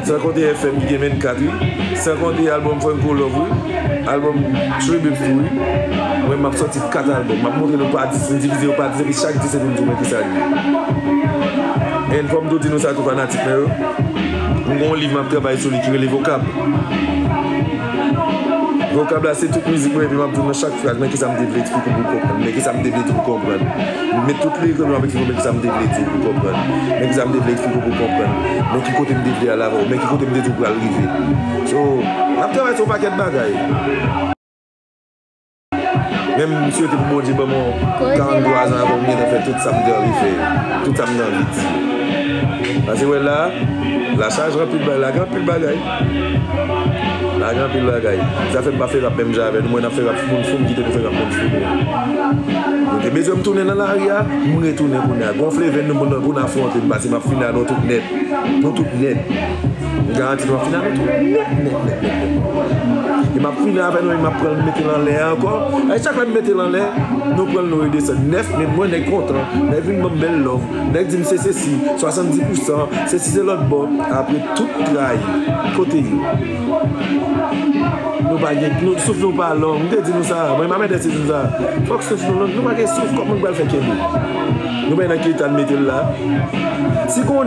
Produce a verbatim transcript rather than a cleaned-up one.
San konte F M ki gen vennkat, wi. San konte albòm Franco Love, wi. Albòm Tribute tou, wi. Mwen, m ap sòti kat albòm. M ap montre nou pa dis, m divize yo pa dis, epi chak dis epi m di w men kisa l ye. And fò m tou di nou sa tou fanatik mwen yo. M gen yon liv m ap travay sou li ki rele Vokab. Vokab la se tout mizik mwen epi m ap di w nan chak fraz men kisa m te vle eksplike w pou w konprann, men kisa m te vle di w pou w konprann. M met tout lirik mwen ap eksplike w men kisa m te vle di w pou w konprann, men kisa m te vle eksplike w pou w konprann, men ki kote m te vle al avè w, men ki kote m te di w pral rive. So, n ap travay sou yon pakèt bagay. Men m swete pou Bondye ban mwen karannntwa zan ankò pou m gentan fè tout sa m te anvi fè, tout sa m te anvi di. Paske wè la, la chaje anpil bagay, la gen anpil bagay. La gen anpil bagay. Sa fè m pa fè rap menm jan avè nou, mwen n ap fè rap sou moun fou, m kite nou fè rap moun fou nou. Nou te bezwen m tounen nan lari a, m retounen kounye a. Gonfle venn nou pou n, pou n afwonte m, paske m ap fini a nou tout nèt. Nou tout nèt. M garanti nou m ap fini avè nou tout nèt, nèt, nèt, nèt, nèt. E m ap fini avè nou, e m ap pran l mete l anlè a ankò. E chak lè m mete l anlè, nou pran l, nou redesann. Nèf, men mwen nèg kontan. Nèg vin ban m bèl love. Nèg di m se sesi, swasanndis pousan, sesi se lòt bò. Apre tout trayi. Kote yo? Nou pa gen, nou, souf nou pa long. M te di nou sa. Mwen, m a mèt di nou sa. Fòk souf nou long. Nou pa gen souf. Kòman nou pral fè kenbe? Nou pa nan ki eta n mete l la. Si gon